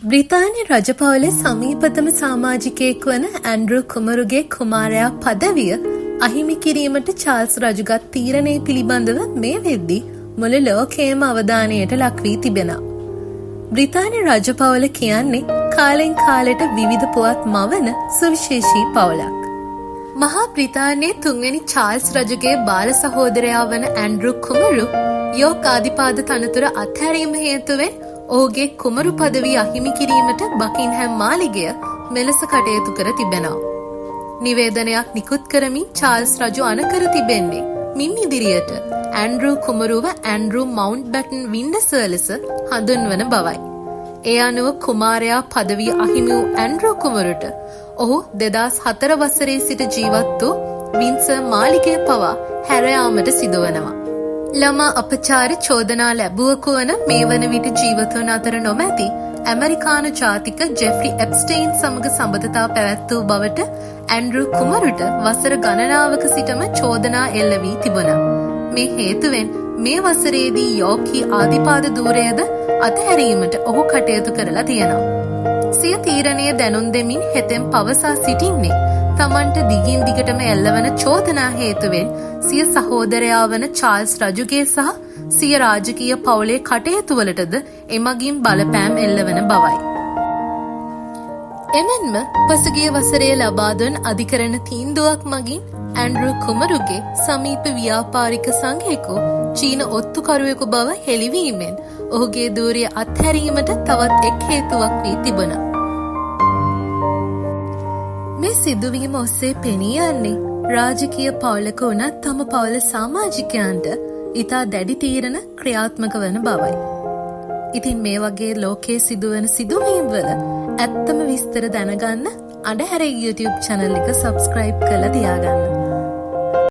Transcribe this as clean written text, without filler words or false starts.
බ්‍රිතාන්‍ය රජපෞලේ සමීපතම සාමාජිකයෙක් වන ඇන්ඩ්‍රු කුමරුගේ කුමාරයා පදවිය අහිමි කිරීමට චාල්ස් රජුගත් තීරණය පිළිබඳව මේ වෙද්දී මුළු ලෝකයම අවධානයට ලක් වී තිබෙනවා. බ්‍රිතාන්‍ය රජපෞල කියන්නේ කාලෙන් කාලෙට විවිධ පුවත් මවන සුවිශේෂී පවුලක්. මහා බ්‍රිතාන්‍යයේ තුන්වැනි චාල්ස් රජුගේ බාල සහෝදරයා වන ඇන්ඩ්‍රු කුමරු යෝක් ආදිපාද තනතුර අත්හැරීම හේතුවෙන් ඔහුගේ කුමරු පදවිය අහිමි කිරීමට බකින්හැම් මාලිගය මෙලෙස කටයුතු කර තිබෙනවා. නිවේදනයක් නිකුත් කරමින් චාල්ස් රජු අණ කර තිබෙන්නේ මින් ඉදිරියට ඇන්ඩ්‍රු කුමරුව ඇන්ඩ්‍රු මවුන්ට්බැටන් වින්ඩසර් ලෙස හඳුන්වන බවයි. ඒ අනුව කුමාරයා පදවිය අහිමි වූ ඇන්ඩ්‍රු කුමරුට ඔහු 2004 වසරේ සිට ජීවත් වූ වින්සර් මාලිගය පවා හැර යාමට සිදුවනවා. ළමා අපචාර චෝදනා ලැබුවකු වන මේ වන විට ජීවතුන් අතර නොමැති ඇමරිකානු ජාතික ජෙෆ්රි එප්ස්ටයින් සමග සබඳතා පැවැත් වූ බවට ඇන්ඩ්‍රු කුමරුට වසර ගණනාවක සිටම චෝදනා එල්ල වී තිබුණා. මේ හේතුවෙන් මේ වසරේදී යෝක්හි ආදිපාද ධූරයද අතහැරීමට ඔහු කටයුතු කරලා තියෙනවා. සිය තීරණය දැනුම් දෙමින් හෙතෙම් පවසා සිටින්නේ තමන්ට දිගින් දිගටම එල්ලවන චෝදනා හේතුවෙන් සිය සහෝදරයා වන චාල්ස් රජුගේ සහ සිය රාජකීය පවුලේ කටයුතු වලටද එමගින් බලපෑම් එල්ලවන බවයි. එමෙන්ම පසුගිය වසරේ ලබා දුන් අධිකරණ තීන්දුවක් මගින් ඇන්ඩ්‍රු කුමරුගේ සමීප ව්‍යාපාරික සංඝයෙකු චීන ඔත්තුකරුවෙකු බව හෙළිවීමෙන් ඔහුගේ ධූරය අත්හැරීමට තවත් එක් හේතුවක් වී තිබුණා. මේ සිදුවීම ඔස්සේ පෙනී යන්නේ රාජකීය පවුලක වුණත් තම පවුල සාමාජිකයන්ට ඉතා දැඩි තීරණ ක්‍රියාත්මක වන බවයි. ඉතින් මේ වගේ ලෝකයේ සිදුවන සිදුවීම් වල ඇත්තම විස්තර දැනගන්න අඳුරේ YouTube channel එක subscribe කරලා තියාගන්න.